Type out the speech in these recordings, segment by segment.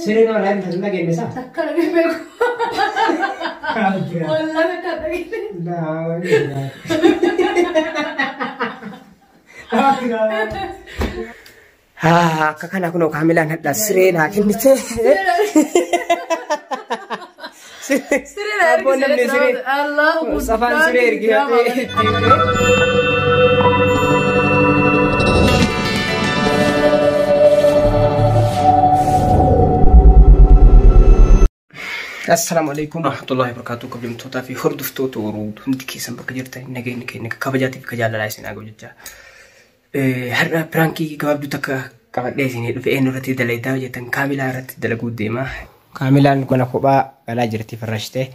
Siree nama laa bitatu dhageenye isaa? Takka dhageen beeku. Wallah takka dhageen. Akka kana kunoo kaamilaan hadhaa siree naa kennite. Siree naa Abboon namni siree. Allahu Safaan siree ergifatee ittiin Assalaamu alaikum warahmatullahi wabarakatuh. Kabajamtootaa fi hordoftoota Oromoo hundi keessan bakka jirtan nageenyi keenya kabajaatiif ka jaalalaa isin haa gahu jecha. Har'a piraankii gabaabduu takka qabadhee isinii dhufe eenyu irratti dalagaa jettan kaamilaa irratti dalaguu deema. Kaamilaan kana kophaa galaa jirti farrashtee.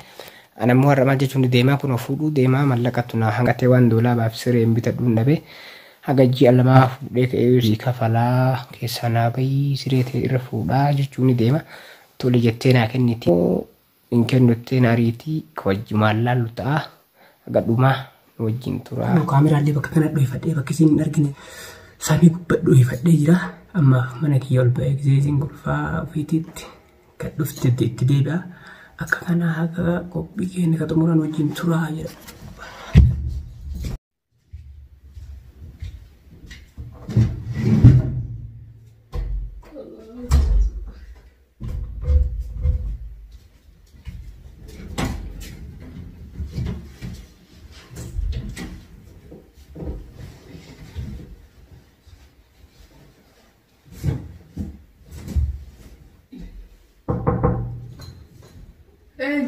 Ana immoo har'a maal jechuun deemaa kun fuudhuu deemaa mallaqatu naa hanqatee waan doolaabaaf siree hin bitadhuun dhabe. Haga ji'a lamaa fuudhee ka'ee sii kafalaa keessaa naa bahii siree ta'e irra fuudhaa jechuun ni deema. Tole jettee naa kenniti. Hin kennuttee na ariitii wajjumaan laallu ta'a. Haga dhumaa nu wajjin tura. Kaameraallee bakka kana dhohifadhee bakka isin hin argine samii gubbaa dhohifadhee jira. Amma mana kiyya ol ba'ee gisee isin golfaa ofiitiitti kan dhufte itti deebi'a. Akka kanaa haga qophii keenya ka xumuran wajjin turaa jedha. En.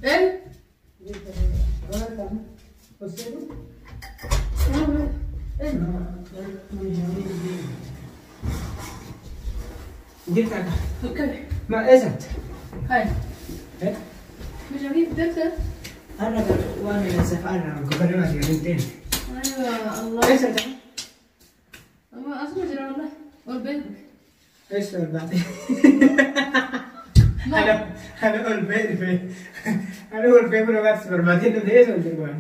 En. Jirta akka. Akkami? Ma eessatti? Hai. Meeshaa bitata? Har'a waan safaan gobbanaa si hin deemne. Aywa Allah. Eessatti? Amma asuma jira wallah. Ol beeku. Eessa ol baate? Ana ana ol ba'ee dhufe. Ana ol ba'ee buna baatti barbaadee dhufte eessa ol jiru waan?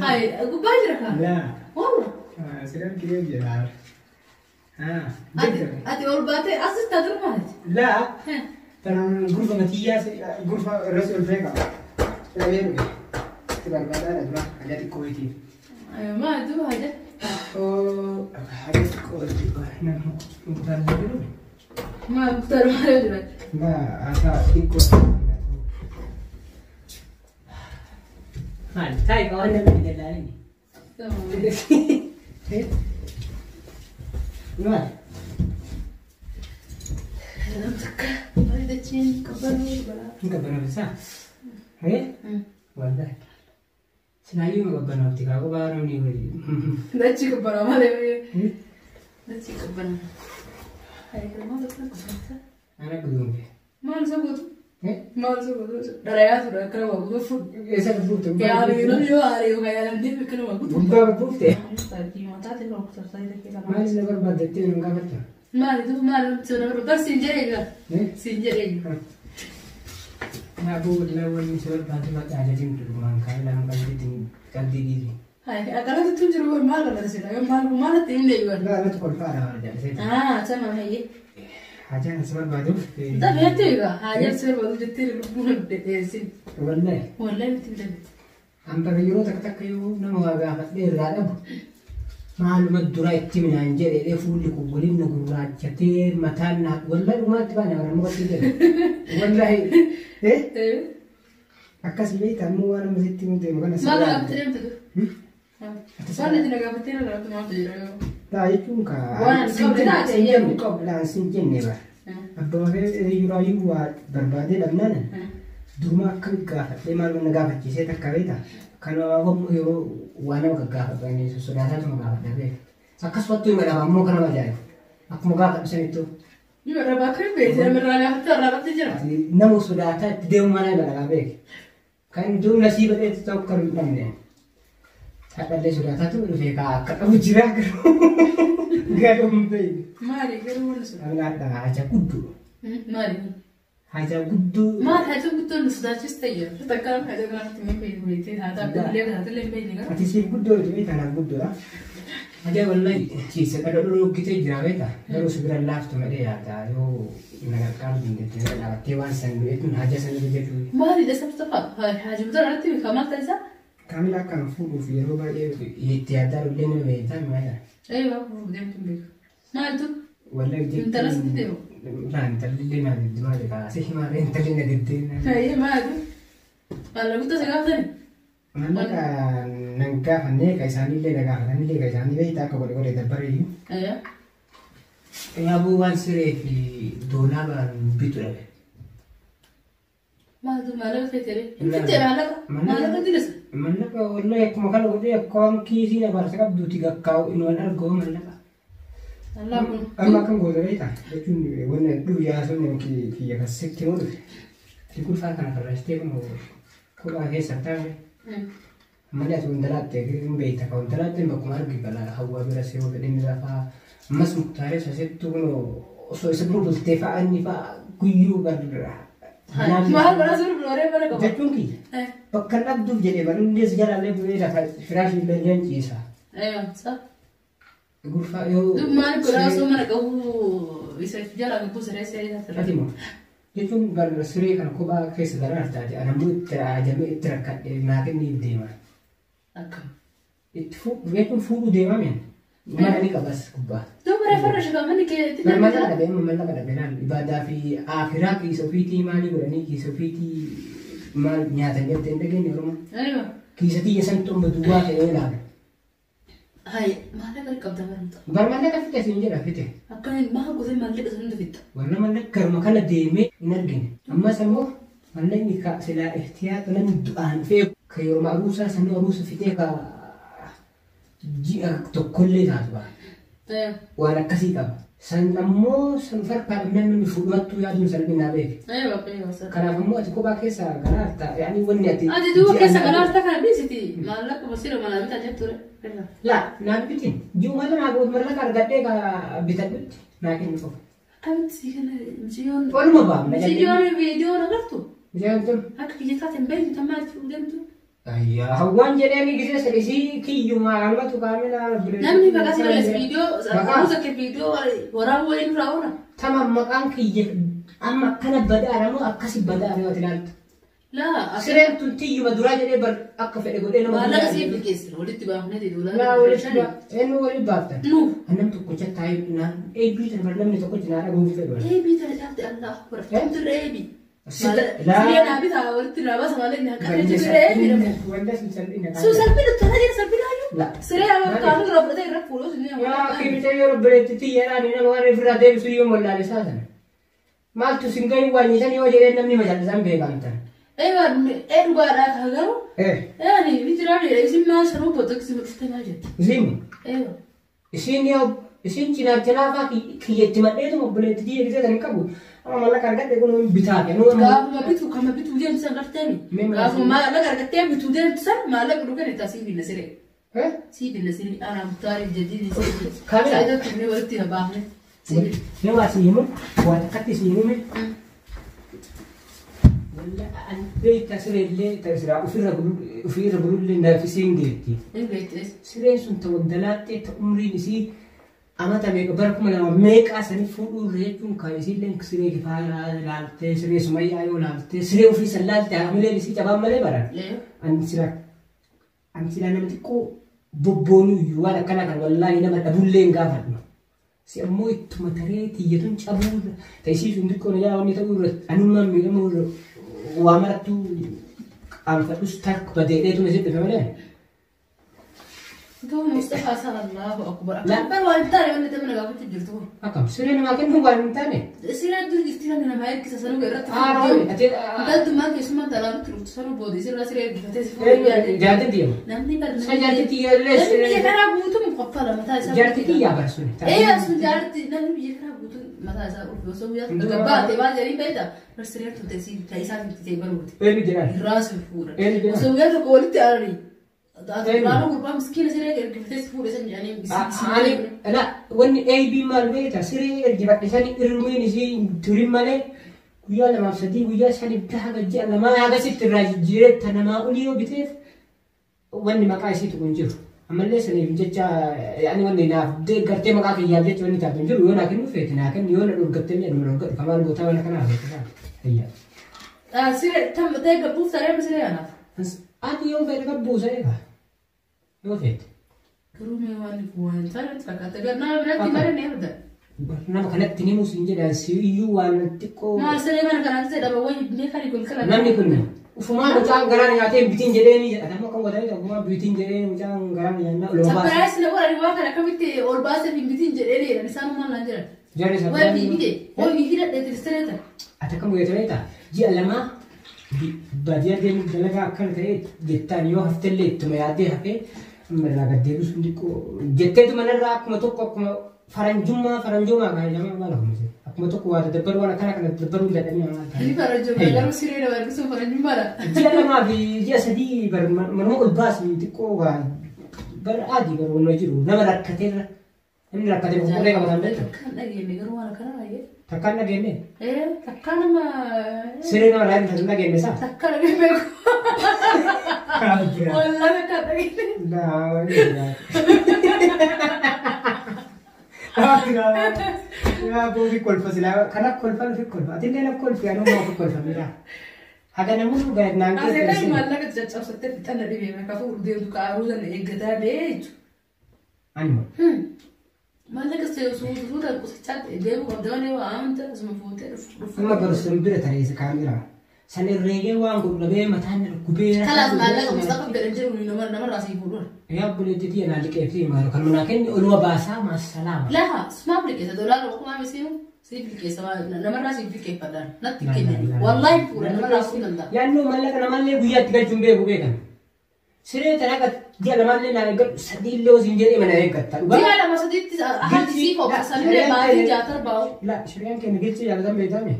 Hai, gubbaa jira kaa? Laa. Wallah. Sireen kiree jira. Ati ati ol baatee asitti haa turmaati. Laa. Tanaan gurfa matiyyaa gurfa irratti ol ba'ee qaba. Dhabee dhufe. Itti barbaadaadha dura haja xiqqoo wayiitiif. Aywa maal duuba haja? Haja xiqqoo wayiitiif nama muktaar jiru. Maal muktaar maal jira? Laa haasaa xiqqoo. Maal taayi waan namni dallaalini. Tamam. Maal? Nam takka. Maal dachiin qabbanuu balaa. Hin qabbanooftisaa? Wallahi. Sinaayyuu ma qabbanoofti kaa kophaa namni waliin. Dachii qabbanaa malee. Dachii qabbanaa. Hai, maal akka qabbanaa? Ana guduunfe. Maal isa gootu? Maal isa gootu? Dharayaa ture akkana waa guutuu fuudhu. Eessa buufte? Yaaliin yoo aari'u kan yaalan deeme akkana waa guutuu. Gubbaa buufte? Maali Maal isa barbaaddattee nu gaafatta? duuba maali wanti sana barbaadu? Bar siin jedhee jira. Siin jedhee jira. Naafuu walaa wanni si barbaadu maqaa ajajiin dhugumaan kaan lama qalbiitiin qalbii dhiisu. Hai, akkanatti tun jiru maal kana sila yoo maal maalatti hin deebi'an. Laa irratti kolfaadha waan jaallisee. Ah, sama hayyee. Hajaan si barbaaduuf. Taphee egaa haajaan si barbaadu jettee lubbuun dheessin. Wallahi. Wallahi miti hin dandeenye. An bara yeroo takka takka yoo nama waa gaafadhee irraa dhabu maaluma dura itti minaan jedhee fuulli kun waliin na gurraachatee mataan na wallahi dhumaatti baane bara mukatti jedhe. Wallahi. Akkas beektaa ammoo waan amma sitti himuu deemu kana Maal gaafattee deemte dur? Waan ati na gaafattee na gaafatte maaltu jira yoo? Laa jechuun kaa. Waan ani qabne naa ta'e jedhu qabu. Laa sin jenne bara. Abbaa kee yeroo waa barbaadee dhabnaan duruma akka gaafadhee maaluma na gaafachiisee takka beektaa. Kanaafuu yeroo waa nama gaggaafadhu sodaataatuma gaafadha beekta. Akkasumattuu hima dhaba ammoo kana ajaa'ibu. Akkuma gaafadhu sanittuu. Yoo dhabaa akka hin beekne namirraa gaafattee irraa dhabde jira. Nama sodaataa itti deemu mana hima dhabaa beekta. Kan dur nasiiba dheetu ta'u kan hin dhabne. Hadhallee sodaataatu dhufee kaa akka dhabu jira garuu garuu hin beekne. Maali garuu wanni sun? Namni hadha haja guddoo. Maali? Haja guddoo. Maal haja guddoo nu sodaachis ta'e jira. Takka nama haja kanatti hin beekne beektee haa taatu illee haa ta'u illee hin beekne garuu. Ati siif guddoo miti beektaa naaf guddoodha. Ajaa wallahi keessa dhadha dhorgitee jira beektaa garuu si bira laaftu malee yaada yoo na gargaaru dandeette na dhaabattee waan san jechuun haja san jechuun. Maalidha Mustafa? Haaji Mutar irratti beekamaa ta'e isaa? Kaamila akkaan fuudhuuf yeroo baay'ee itti yaaddaa dhullee nama beektaa maayyaa. Eeyyuu fuudhuuf deemtu hin beeku. Maaltu? Wallahi jechuun. Intala sitti deemu? Laa intalli illee naa diddi maali kaasee himaa intalli na diddee. Hayyee maaltu? Maal guddaa si gaafatani? Maallaqa nan gaafannee ka isaanillee na gaafatanillee ka isaanii beektaa akka godhe godhe dabbareeyyu. Yaabuu waan siree fi doolaabaan bitu dhabe. Maaltu maallaqa feetee? Fittee maallaqa? Maallaqa dilisa? Maallaqa wallahi akkuma kana godhee akka waan kiisii na barsa qabduuti gakkaa'u inni waan argamu maallaqa. Allah kun. Amma akkam goota beektaa jechuun wanna dhufu yaasuun kiyya kan sitti himuu dhufe. Gulfaa kana farraasitee kun kophaa keessa taa'e. Malee ati wandalaatte hin beekta ka wandalaatte bakkuma argi gala hawwaa bira si yoo fedhe ni rafaa ammas muktaares asittu kun osoo isa bira bultee fa'a inni fa'a guyyuu barra. Maal bara sirbi buloree bara qaba. Jechuun kiyya bakka dhabduuf jedhee barullees jalaallee bu'ee lafa firaashii illee ni ciisa. Eeyyam. Gurfaa yoo. Dub maal godhaa osoo mana qabu isa jala qabu siree siree isaa Ati moo jechuun barra siree kana kophaa keessa garaa artaate ana immoo itti ajamee itti rakkadhee naa kenniif deema. Akkam. Itti fuudhu jechuun fuudhuu deemaa mi'a. Mana ni qabas gubbaa. Duuba reefa irra manni kee itti Mallaqa dhabee amma mallaqa dhabee laal ibaadaa fi akiraa kiisa ofiitii maalii godhanii kiisa ofiitii maal nyaatan jettee hin dhageenye Oromoo. Aywa. Kiisa tiyya san xumba duwwaa ta'ee ilaala. Hay maallaqa qabda baramta. Bar mallaqa fite siin jedha fite. Akkamiin maal gootee maallaqa sun hunda fitta? Warra mallaqa garuma kana deemee hin argine. Ammas ammoo mallaqni ka silaa ihtiyaata namni du'aan dhufee ka yeroo aruusaa sanuu aruusa fitee ka ji'a tokkollee taatu ba'a. Waan akkasii qaba. San ammoo san farkaan namni fuudhumattuu yaaduun salphinaa beeke. Kanaaf ammoo ati kophaa keessa galaarta yaani wanni ati. Ati duuba keessa galaarta kana dhiisiti maallaqa basiira manaa bitaa jetture. Laa naan bitin ji'uma lama gootu mallaqa argadhee ka bitadhutti naa kennu qofa. Akkamitti si kana mucayyoon. Waluma baafna. Mucayyoon viidiyoon agartu. Mucayyoon tun. Akka kiyya taate hin beektu tan maal deemtu. Ayyaa hawwaan jedhee gisee sadisii kiyyuma almatu kaamila. Namni maqaa si balleessa viidiyoo aruusa kee viidiyoo waraabuu waliin irraa oola. Tama maqaan kiyya amma akkana badaara moo akkasi badaara yoo ilaaltu. Laa Sireen tun tiyyuma duraa jedhee bar akka fedhe godhee nama. Maallaqa siif liqeessina walitti baafnee doolaara. Laa walitti eenyu walitti baaftan. Nu. Annam tokkocha taa'ee naan eebii tana bar namni tokkocha naa dhabuuf fedhu. Eebii tana caalti Allah akbar. Tumtirra eebii. Siree naa bitaa walitti naa baasa malee inni hanqatee jiru eebii nama. Wanta sun salphina. Sun salphina tana jira salphina hayyuu. Laa. Siree amma kaanuu irraa fudhatee irra fuudhuu sun Yaa akki yeroo bireetti xiyyaadhaan nama waan ofirraa deebisu iyyuu mollaale isaa sana. Maaltu sin gahin waan nyisan yoo jedhee namni majaallisan beekamtan. Eegaa ee dhugaadhaa kan garuu. Yaani bitiraan isin maal sanuu botoksi dhuftee maal jette? Isiin. Eegaa. Isiin yoo isiin cinaacha laafaa kiyyetti madheetuma obboleetti xiyya gisee san hin qabu. Amma mallaqa argadhe kun bitaa kennu. Gaafuma bitu kama bituu deemtu san garteemi. Gaafuma maallaqa argattee bituu deemtu san maallaqa dhugan itti asii binna siree. Sii binna siree anaa muktaariif jadiidi siree. Kaamila. Saayidoo tunnee walitti na baafne. Mee waa si himu waa takkatti si himume. Beektaa sireellee ta'e ofirra bulullee naafisiin geetti. Sireen sun ta'u dalaattee ta'u umriin isii amata meeqa bara 2000 meeqaa sanii fuudhuu irra jechuun kan isiillee siree kifaa laaltee siree sumayyaa yoo laaltee siree ofii san laaltee haamileen isii cabaan malee baran. Ani silaa nama xiqqoo bobboonuu iyyuu waan akkana kan wallaahi nama dhabullee hin gaafadhu. Si ammoo ittuma taree tiyyatuun cabuu ta'isii sun xiqqoo na jalaa wanni ta'uu irra anummaan miidhamuu irra waa marattuu qaanfadhus takka badeedheetuma isitti dhufe malee. Duuba Mustafaa sallallahu akbar. Akbar waan hin taane wanti namni gaafachuu jirtu kun. Akkam siree namaa kennuun waan hin taane. Siree dur jirti namni namaa ergisa sanuu irratti. Ati Intaltummaan keessummaa talaa nutti dhuftu sanuu booda sirraa siree ergifatee si fuudhee yaade. Jaartii deema. Namni bar Sa jaartii tiyyaallee Namni biyya kanaa guutuun qoffala mataa isaa. Jaartii tiyyaa barsune. Ee sun jaartii namni biyya kanaa guutuun mataa isaa ulfi osoo guyyaa tokko gabbaate maal jedhanii beektaa? Bar siree turte si isaa turte baruuti. Eenyu jedhaan? Irraa si fuudha. Eenyu jedhaan? Osoo guyyaa tokko walitti aaranii. Ati gurbaa miskiina siree ergifatee si fuudhe san jedhanii. Ani la wanni AB maal beektaa siree ergifadhe sani irmiin isii turin malee guyyaa lamaaf sadii guyyaa sadi haga ji'a lamaa haga sitti irraa jijjiiree ta namaa olii yoo biteef wanni maqaa isii tuqu hin jiru. Ammallee saniif jecha yaani wanni naaf deeggartee maqaa kiyyaaf jecha wanni taatu hin jiru yoo naa kennu feete naa kennu yoo na dhorgattee mi'a na dhorgadhu kamaal gootaa waan akkanaa feete hayyaa. Siree tam ta'e gabbuuf saree siree anaaf. Ati yoo fedhe gabbuusa eega. Yoo feete. Garuu mee waan waan taane fakkaata. Nama biratti malee ni arga. Nama kanatti ni muus hin jedhan si iyyuu waan xiqqoo. Maal siree mana kanaatti jedhama wayi mee kan kolkala. Namni kun ufumaa mucaan garaan nyaatee bitiin jedhee ni jedha. Nama kan godhanii ufumaa bitiin jedhee mucaan garaan nyaannaa ol baasa. Sapiraayis na godhani waan kana akkamitti ol baasee fi bitiin jedhee ni jedhan isaan maal naan jedhan. Jarri Wayi bite wayi hidhadhee siree ta'a. Ati akkam gootee beektaa? Ji'a lama baadiyyaa deemuuf dalagaa akkana ta'e jettaan yoo haftellee ittuma yaaddee hafee amma irraa gad deebisuun xiqqoo jetteetu manarraa akkuma tokko akkuma faranjummaa faranjoomaa kan jedhamu maal akkuma jedhu akkuma tokko waa daddabaruu waan akkana kana daddabaruu dadhabee maal ta'a. Inni faranjummaa garuu siree nama harkisuun faranjummaadha. Ji'a lamaa fi ji'a sadii manuma ol baasii xiqqoo waa bar adii bar wanna jiru nama rakkateerra namni rakkatee qoqqoodee qabatan beektu. Takkaan dhageenye garuu waan akkana baay'ee. Takkaan dhageenye Takkaa nama. siree nama laayii hin dhageenye isaa. Takkaa dhageenye beeku. Wallah takkaa dhageenye. Kana kolfan fi kolfa. Atillee na kolfi anuu maa fi kolfa miira. Haga namoonni naan Asee kan keessatti. maallaqa caccabsattee fixanna dhibee bakka fuudhu deemtu kaa'uu sana eeggataa bee jechuudha. Anuma. Maallaqa suuta suuta qusachaa deemu qabda malee waa amanta asuma fuutee dhufu. Amma garuu sun bira tareessa kaameraa. San herreegee waan godhu dhabee mataan gubee. Kalaas maallaqa Mustafa gadhan jiru namarraa sii fuudhu. Yaa obboleettii anaa liqeeftii maalu kan manaa kenni oluma baasaa maasalaama. Laha sumaaf liqeessa doolaara okumaa misiimu siif liqeessa namarraa siif liqeeffadhaan natti kennani. Wallaahi fuudha namarraa fuudhu danda'a. Yaannoo maallaqa namallee guyyaatti galchuun beeku beekan. Siree tana akka ji'a lamaallee naa eeggadhu sadiillee osoo hin jedhee mana eeggatta. Ji'a lama sadiitti haalli siif obsa sanillee maatii jaatar baa'u. La shireen keenya gilchi jaalatan beekame.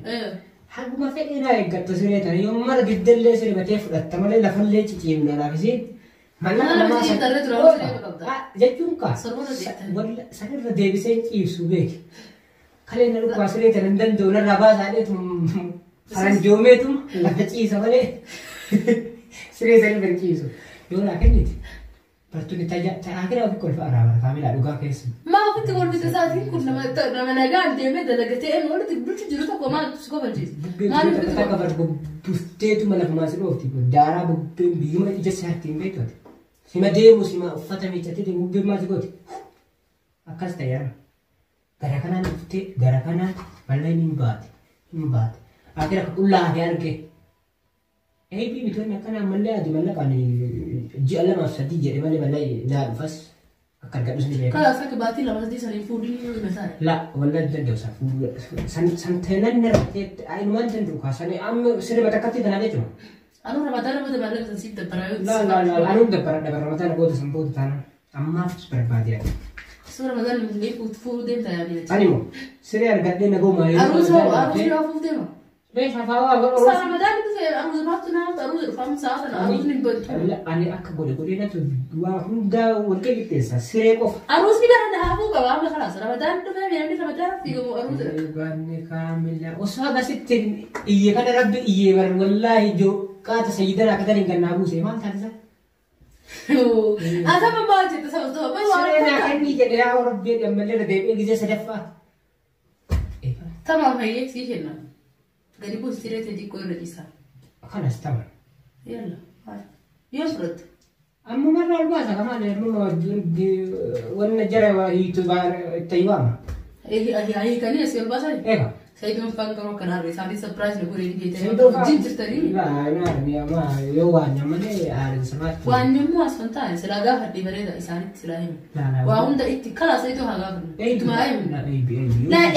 Haguma fedhee naa eeggatta siree tana yoo mara giddallee siree batee fudhatta malee lafallee ciciimna laafisiin. Mana lafa ciibtarree duraan siree qabda. Jechuun kaa Sarboota jettani. sanirra deebisee ciibsu beeki. Kaleen na dhukkubaa siree tana hin danda'u narraa baasaadheetu faranjoomeetu lafa ciisa malee siree sanirra hin ciisu. Yoo naa kennite bartoonni tajaajila ofii kolfa araabaa kaamilaa dhugaa keessa. Maa ofitti kolfite isaatiin kun nama nagaan deemee dalagatee inni walitti bulchu jiru tokko maaltu si kofalchiisa? Bubbeen Maaliif takka ofitti takka bar bufteetuma lafumaa si dhoofti. Daaraa bubbeen biyyuma ija isaatti hin beektu ati. Sima deemu sima uffata miiccatee deemu bubbeen maal si gooti? Akkas ta'e yaama. Gara kanaan dhuftee gara kanaan malleen hin baate hin baate. Akira akka qullaa hafee arge. Eebii bitoonni akkanaa ammallee ati mallaqaan ji'a lamaaf sadii jedhe malee mallee naa dhufas akka argadhus ni beeka. Kalaas akka baatii lama sadii sanii fuudhii yoo hime taa'e. La wallah danda'u isaa san san teenan irratti ayinumaan danda'u kaasanii amma sirba takkatti tanaa jechuudha. Anuu ramadaana booda maallaqa san siif dabbaraa yoo La la la anuun dabbara dabbara ramadaan booda san booda taanaan ammaaf barbaadee. Suuraa ramadaan mee fuudhuu deemta yaadee. Ani immoo siree argadhee nagoomaa Aruusa aruusa yoo fuuf deema. Reesha faawaa Isaa ramadaan dhufe aruusa maaftu naaf aruusa dhufamu sa'a sana aruusni hin bantu. Ani akka godhe godhee natu waa hundaa wal qixxeessa siree qofa. Aruusni bara hafuu qaba amma kalaas ramadaan dhufe namni ramadaan fiigamu aruusa dhaqa. Baanne kaamila osoo akkasitti iyye kana rabbi iyye bar wallaahi joqqaata sayyidana akka taniin gannaa buuse maal taatisa? Asama maal jette saba saba bar waan Siree naa akka kennii jedhe yaa rabbi ammallee irra deebi'ee gisee sadaffaa. Tamaam hayyee sii kenna. Gadi buusi siree ta'e xiqqoo irra ciisaa. Kanas tama. Yalla. Yoo fudhatte. Amma marra ol baasa kamaan amma wanna jara waa hiitu itti waama. Hiikanii asii ol baasan. Eega. Sayidoon faan garuu akka naarre isaanii sapiraayis na godhee ni Sayidoon faan- geetanii jirtanii. Yoo waan malee aarinsa maatti. Waan yommuu as fan taane silaa gaafadhe bareeda isaanitti silaa himu. Waa hunda itti kalaa sayidoo haa gaafannu. Ittuma himu. Laa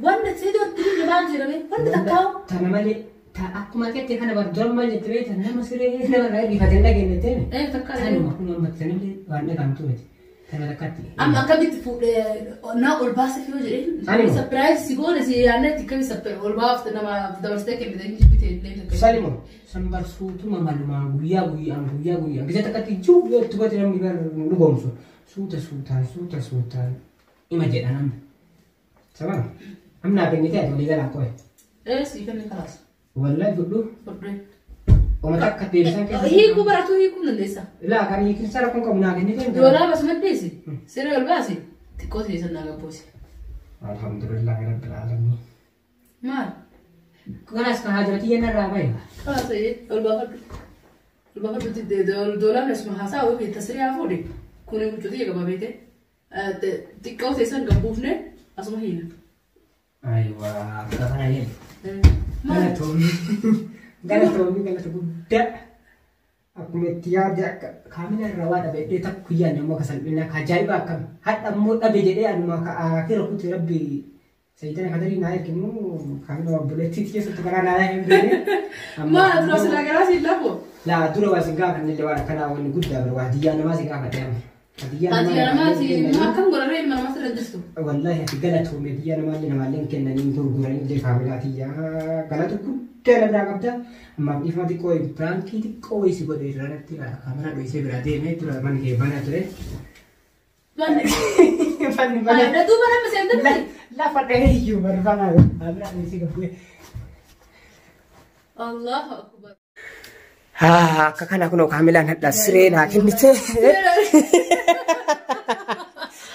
wanta sayidoo itti himne maal jedhame wanta takkaa'u. Tana malee akkuma keetti kana bar dura maal jette beekta nama siree nama irraa hir'ifatee hin dhageenye teeme. Takkaa Tanuma kun amma tanillee waan dhagahamtu miti. Tana takkatti. Amma akkamitti fuudhee naa ol baasee yoo jedhee Animo. sapiraayis si goone si yaadnetti akkami ol baafte nama dabarsitee kennite inni jibbite illee takka. Salimo san barsuutuma malumaan guyyaa guyyaan guyyaa guyyaan gisa takkatti jiru yoo itti godhe namni bar dhugoomsu suuta suutaan suuta suutaan ima jedha namni. Sababa amnaa kennitee ati walii galaan qo'e. Si kenne kalaas. Wallahi fudhu Fudhee. Uummata akka deebisan keessa. Hiikuu baratu hiikuu dandeessa. Laa kan hiikinsa rakkoon qabu naa kennite. Doolaa basuma dhiisi. Siree ol baasi. Xiqqoo teessan naa gabboose. Alhamdulillahi rabbil alamin. Maal? Kanas kan haajara xiyya narraa bahe. Kaas ol baafadhu. Ol baafadhu doolaa asuma haasaa wayii tasiree haa fuudhe. Kuni huccuu xiyya qaba beete. Xiqqoo teessan gabbuufne asuma hiina. Aywa akka kana jedhu. Galatoomii. Galatoomii galata guddaa. Akkuma itti yaade akka kaamila irraa waa dhabe jedhee takka guyyaan immoo akka salphinaa ka ajaa'iba akkam. Hadha immoo dhabe jedhee anuma ka akira kuti rabbi sayyidina kadarii naa erginu kaamila obboleettii keessatti karaa naa hin beekne. Maal dura silaa garaa siin lafo? Laa dura waa sin gaafanne illee waan akkanaa wanni guddaa bira waa hadiyyaa namaa si gaafadhe amma. Hadiyyaa Hadiyyaa namaati akkam godharee ilma namaa sirra jirtu. Wallahi ati galatoome hadiyyaa namaallee namaallee hin kennanii hin gurguranii illee kaamilaa tiyyaa galata guddaa na biraa qabda. Ammaaf dhiifama xiqqoo piraankii xiqqoo wayii si godhe irratti kaameraa dho'isee biraa deemee dura manni kee banaa ture. Manni. Manni banaa. Na duuba nama seentatti. Lafa dhahee iyyuu barbaanaa kaameraa dho'isee gabbee. Allahu akbar. Akka kana kunoo kaamilaan hadha siree naa kennite.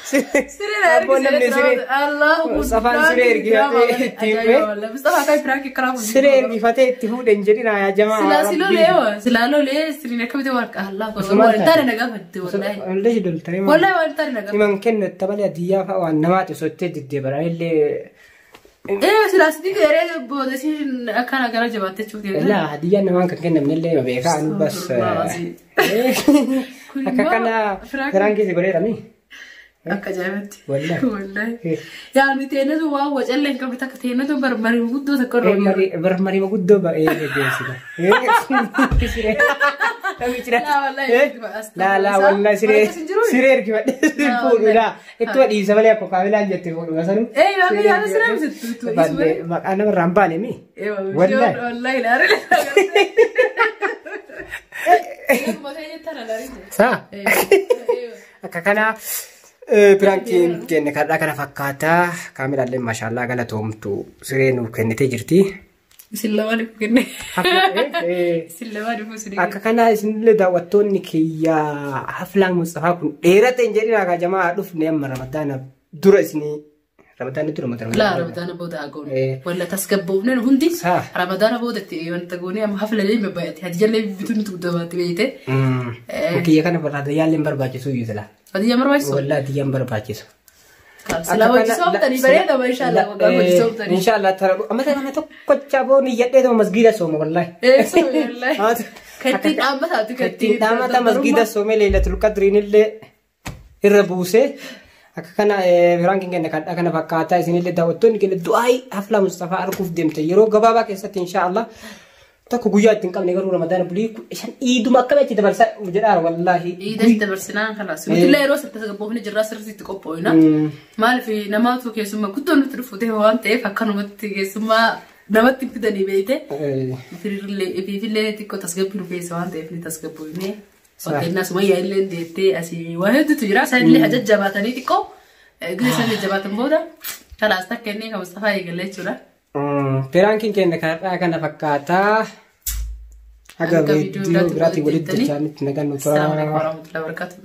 Siree Abboon namni siree. Allahu Safaan siree ergifatee itti fuudhe. Mustafa kan piraanki karaa fuudhe. Siree ergifatee itti fuudhe hin jedhina yaa jamaa. Silaa si lolee hoo silaa lolee sireen akkamitti waan Allah waan taane na gaafatte wallahi. Wallahi doltare. Wallahi waan taane na gaafatte. Himan kennu tabalee adiyyaa fa'a waan namaati osoo itti deddeebi'an illee. Silaa si digeree booda isiin akkana gara jabaatte jechuudha. Laa hadiyyaan namaan kan kennamne illee hima beekaa anu bas. Akka kana piraankii si godheera mi? Akka ajaa'ibatti. Wallahi. Wallahi. Yaa nuti teenatu waan wacallee hin qabne takka teenatu barbarii guddoo takka irra jiru. Barmarii guddoo ba'ee geggeessita. Laa wallahi. Laa laa wallahi siree siree ergifadhe fuudhu laa ittuma dhiisa malee akka kaamilaan jette fuudhu masanu. Ee waan yaada siree misitu. Maqaa namarraa hin baane mi? Wallahi. Wallahi laaree. Saa akka kanaa piraankiin kenne kadhaa kana fakkaataa kaamilaallee maashaallaa galatoomtu siree nuuf kennitee jirti. Isin lamaan ifu kenne. Isin lamaan ifu isin. Akka kanaa isinillee daawwattoonni kiyyaa haflaan Mustafaa kun dheerate hin jedhinaa kaa jamaa dhufne amma ramadaana dura isinii ramadaanni dura mata Laa ramadaana booda haa goonu. Walla tasgabboofne nu hundi ramadaana boodatti wanta goonee amma hafla illee baay'ate hadiyyallee bituun nuti guddabaatti beeyte. Kiyya kana barbaada yaallee hin barbaachisu iyyuu silaa. Hadiyyaan barbaachisu? Wallaa hadiyyaan barbaachisu. Silaa hojii soomtanii bareeda inshallah waggaa hojii soomtanii. Inshallah tara amma tana tokkocha booni yadhee tuma masgiida sooma wallahi. Wallahi. Kattiin dhaabbataati Kattiin dhaabbata masgiida soomee Leelatul Qadriin illee irra buusee akka kana piraankiin kenna kadhaa kana fakkaataa isinillee daawwattoonni kenna du'aayii haflaa Mustafaa arguuf deemte yeroo gabaabaa keessatti inshallah tokko guyyaa ittiin qabne garuu ramadaana bulii shan iiduma akkami achi dabarsaa jedhaa wallaahi. Iida dabarsinaa kalaas. Nuti illee yeroo sitti tasgabboofne jirraa sirriitti qophoofna. Maaliif namaatu keessummaa guddoo nutti dhufu ta'e waan ta'eef akkanumatti keessummaa namatti hin fidanii beeyte. Ifiifillee xiqqoo tasgabbii nu keessa waan ta'eef ni tasgabboofne. Fakkeenyaaf sumayyaa illee deettee asii waa hedduutu jira. Isaan illee jajjabaatanii xiqqoo gisa isaan jajjabaatan booda kalaas takka inni kan Mustafaa eegalee jechuudha. Piraankiin keenya kadhaa kana fakkaataa. Haga viidiyoo biraatiin walitti deebi'anitti nagaan nu tura. Assalamu alaikum warahmatullahi wabarakatuh.